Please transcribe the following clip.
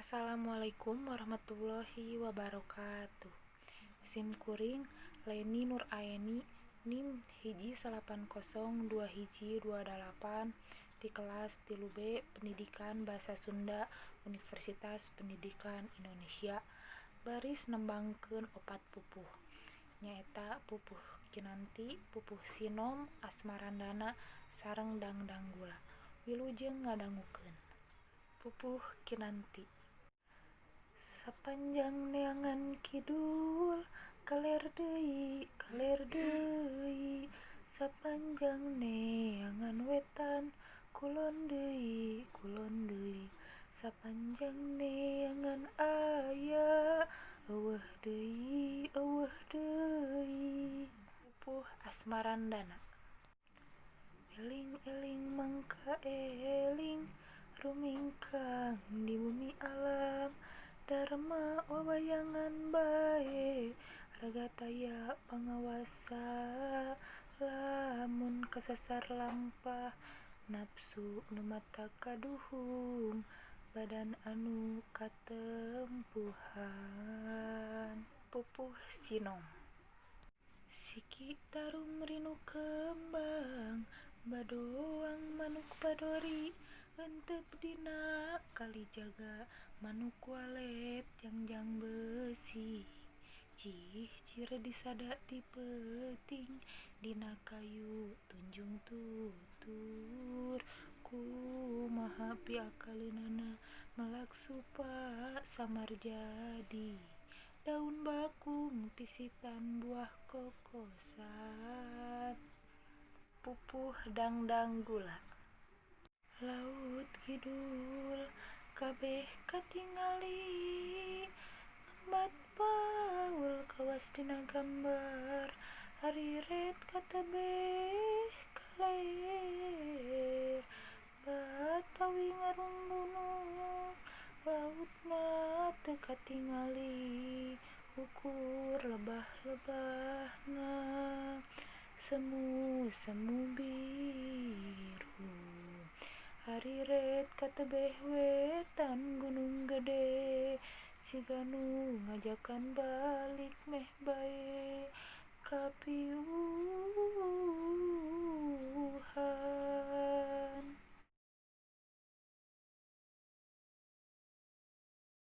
Assalamualaikum warahmatullahi wabarakatuh. Sim kuring Leni Nur Aeni NIM 1902128 di kelas 3B Pendidikan Bahasa Sunda Universitas Pendidikan Indonesia baris nembangkeun opat pupuh nyaeta pupuh Kinanti, pupuh Sinom, Asmarandana, sareng Dangdanggula. Wilujeng ngadangukeun. Pupuh Kinanti. Sapanjang neangan kidul kaler deui kaler deui, sapanjang neangan wetan kulon deui kulon deui, sapanjang neangan aya eueuh deui eueuh deui. Pupuh Asmarandana. Eling-eling mangka eling rumingkang di bumi alam, Dharma wawayangan bae raga taya pangawasa, lamun kasasar lampah nafsu nu mata kaduhung badan anu katempuhan. Pupuh Sinom. Siki tarum rinu kembang badoang manuk padori, entep dina kalijaga manuk walet jangjang besi, cih cir disada ti peuting dina kayu tunjung tutur, kumaha piakaleunana melak supa samar jadi, daun bakung pisitan buah kokosan. Pupuh Dangdanggula. Laut kidul kabeh katingali, ngembat paul kawas dina gambar, ariret katebeh kaler, batawi ngarung gunung lautna teu katingali, ukur lebah-lebahna semu-semu biru, ariret katebeh wetan gunung gede, siga nu ngajakan balik meh bae kapiuhan.